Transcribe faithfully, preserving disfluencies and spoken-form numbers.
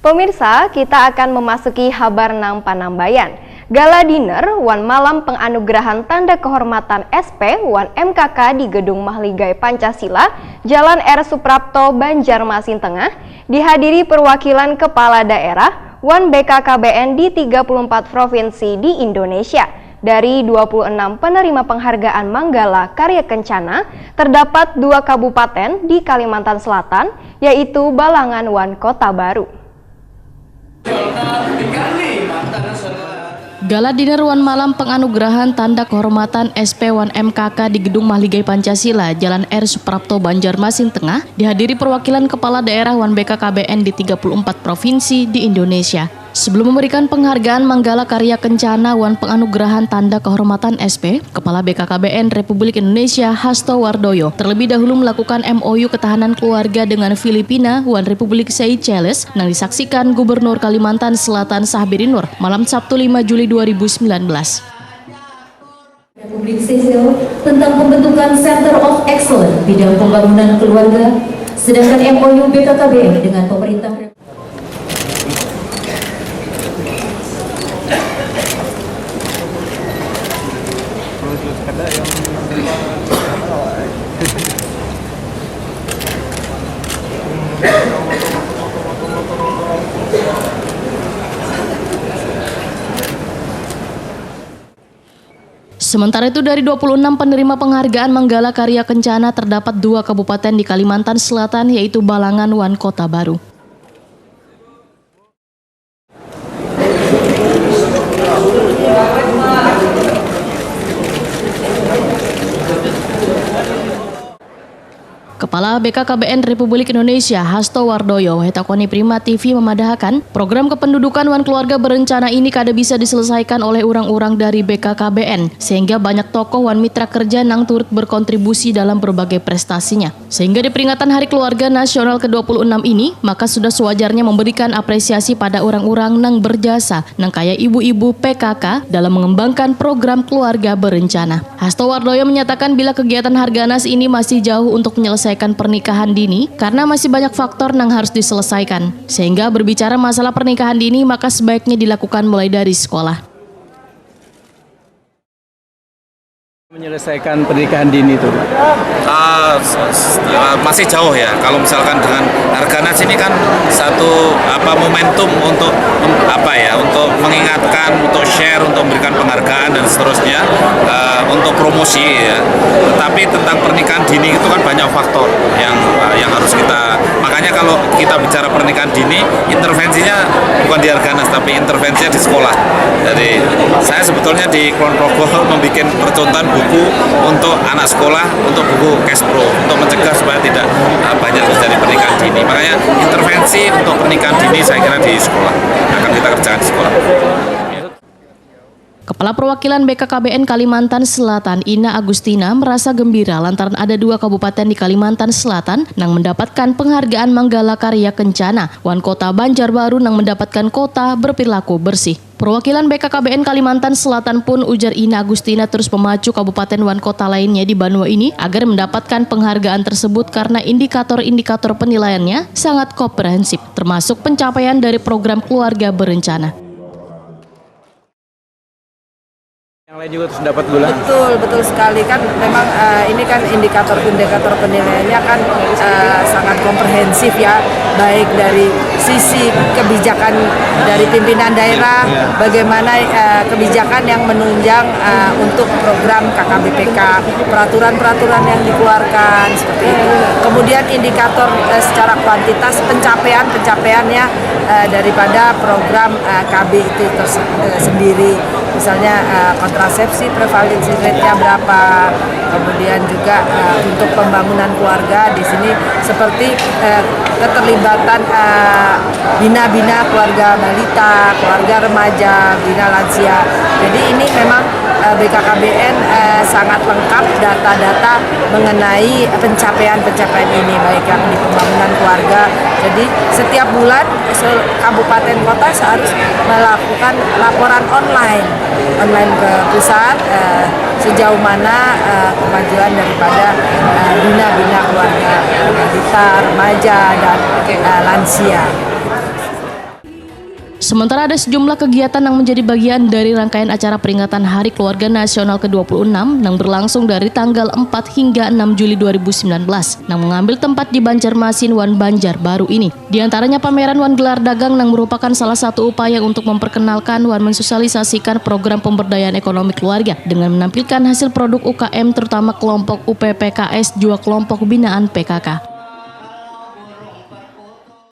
Pemirsa, kita akan memasuki habar nang panambayan. Gala dinner wan malam penganugerahan tanda kehormatan S P wan M K K di Gedung Mahligai Pancasila, Jalan R Suprapto, Banjarmasin Tengah, dihadiri perwakilan kepala daerah wan B K K B N di tiga puluh empat provinsi di Indonesia. Dari dua puluh enam penerima penghargaan Manggala Karya Kencana, terdapat dua kabupaten di Kalimantan Selatan, yaitu Balangan wan Kota Baru. Gala dinner wan malam penganugerahan tanda kehormatan S P wan M K K di Gedung Mahligai Pancasila, Jalan R Suprapto, Banjarmasin Tengah, dihadiri perwakilan kepala daerah wan B K K B N di tiga puluh empat provinsi di Indonesia. Sebelum memberikan penghargaan Manggala Karya Kencana wan penganugerahan tanda kehormatan S P, Kepala B K K B N Republik Indonesia Hasto Wardoyo terlebih dahulu melakukan M O U ketahanan keluarga dengan Filipina wan Republik Seychelles nang disaksikan Gubernur Kalimantan Selatan Syahbiri Nur malam Sabtu lima Juli dua ribu sembilan belas. Republik Seychelles tentang pembentukan Center of Excellence bidang pembangunan keluarga, sedangkan M O U B K K B N dengan pemerintah Rep- Sementara itu, dari dua puluh enam penerima penghargaan Manggala Karya Kencana, terdapat dua kabupaten di Kalimantan Selatan, yaitu Balangan wan Kota Baru. Kepala B K K B N Republik Indonesia Hasto Wardoyo waheh takoni Prima T V mamadahakan, program kependudukan wan keluarga berencana ini kada bisa diselesaikan oleh urang-urang dari B K K B N, sehingga banyak tokoh wan mitra kerja nang turut berkontribusi dalam berbagai prestasinya. Sehingga di peringatan Hari Keluarga Nasional kedua puluh enam ini, maka sudah sewajarnya memberikan apresiasi pada urang-urang nang berjasa, nang kaya ibu-ibu P K K dalam mengembangkan program keluarga berencana. Hasto Wardoyo menyatakan bila kegiatan Harganas ini masih jauh untuk menyelesaikan pernikahan dini karena masih banyak faktor nang harus diselesaikan. Sehingga berbicara masalah pernikahan dini maka sebaiknya dilakukan mulai dari sekolah. Menyelesaikan pernikahan dini itu. Uh, masih jauh ya kalau misalkan dengan Harganas ini kan satu apa momentum untuk apa ya untuk mengingatkan, untuk share, untuk memberikan penghargaan dan seterusnya uh, untuk promosi ya. Tetapi tentang pernikahan dini itu kan banyak faktor yang uh, yang harus kita, makanya kalau kita bicara pernikahan dini, intervensinya bukan di Harganas tapi intervensinya di sekolah. Jadi saya sebetulnya di Kulon Progo membuat percontohan buku untuk anak sekolah untuk buku cash pro untuk mencegah supaya tidak uh, banyak terjadi pernikahan dini. Makanya intervensi untuk pernikahan dini saya kira di sekolah akan kita kerjakan di sekolah. Kepala Perwakilan B K K B N Kalimantan Selatan, Ina Agustina, merasa gembira lantaran ada dua kabupaten di Kalimantan Selatan nang mendapatkan penghargaan Manggala Karya Kencana, wan kota Banjarbaru nang mendapatkan kota berperilaku bersih. Perwakilan B K K B N Kalimantan Selatan pun, ujar Ina Agustina, terus memacu kabupaten wan kota lainnya di banua ini agar mendapatkan penghargaan tersebut karena indikator-indikator penilaiannya sangat komprehensif, termasuk pencapaian dari program keluarga berencana. Yang lain juga terus dapat gula. Betul, betul sekali kan. Memang uh, ini kan indikator-indikator penilaiannya kan uh, sangat komprehensif ya, baik dari sisi kebijakan dari pimpinan daerah, ya. Bagaimana uh, kebijakan yang menunjang uh, untuk program K K B P K, peraturan-peraturan yang dikeluarkan seperti itu. Kemudian indikator uh, secara kuantitas pencapaian pencapaiannya uh, daripada program uh, K B itu tersendiri. Misalnya uh, kontrasepsi prevalensi rate-nya berapa, kemudian juga uh, untuk pembangunan keluarga di sini seperti uh, keterlibatan bina-bina uh, keluarga balita, keluarga remaja, bina lansia. Jadi ini memang uh, B K K B N uh, sangat lengkap data-data mengenai pencapaian-pencapaian ini, baik yang di pembangunan keluarga. Jadi setiap bulan kabupaten kota seharus melakukan laporan online online ke pusat uh, sejauh mana uh, kemajuan daripada bina-bina uh, keluarga balita, remaja dan uh, lansia. Sementara ada sejumlah kegiatan yang menjadi bagian dari rangkaian acara peringatan Hari Keluarga Nasional ke dua puluh enam yang berlangsung dari tanggal empat hingga enam Juli dua ribu sembilan belas, yang mengambil tempat di Banjarmasin wan Banjarbaru ini. Di antaranya pameran wan gelar dagang yang merupakan salah satu upaya untuk memperkenalkan wan mensosialisasikan program pemberdayaan ekonomi keluarga dengan menampilkan hasil produk U K M terutama kelompok U P P K S jua kelompok binaan P K K.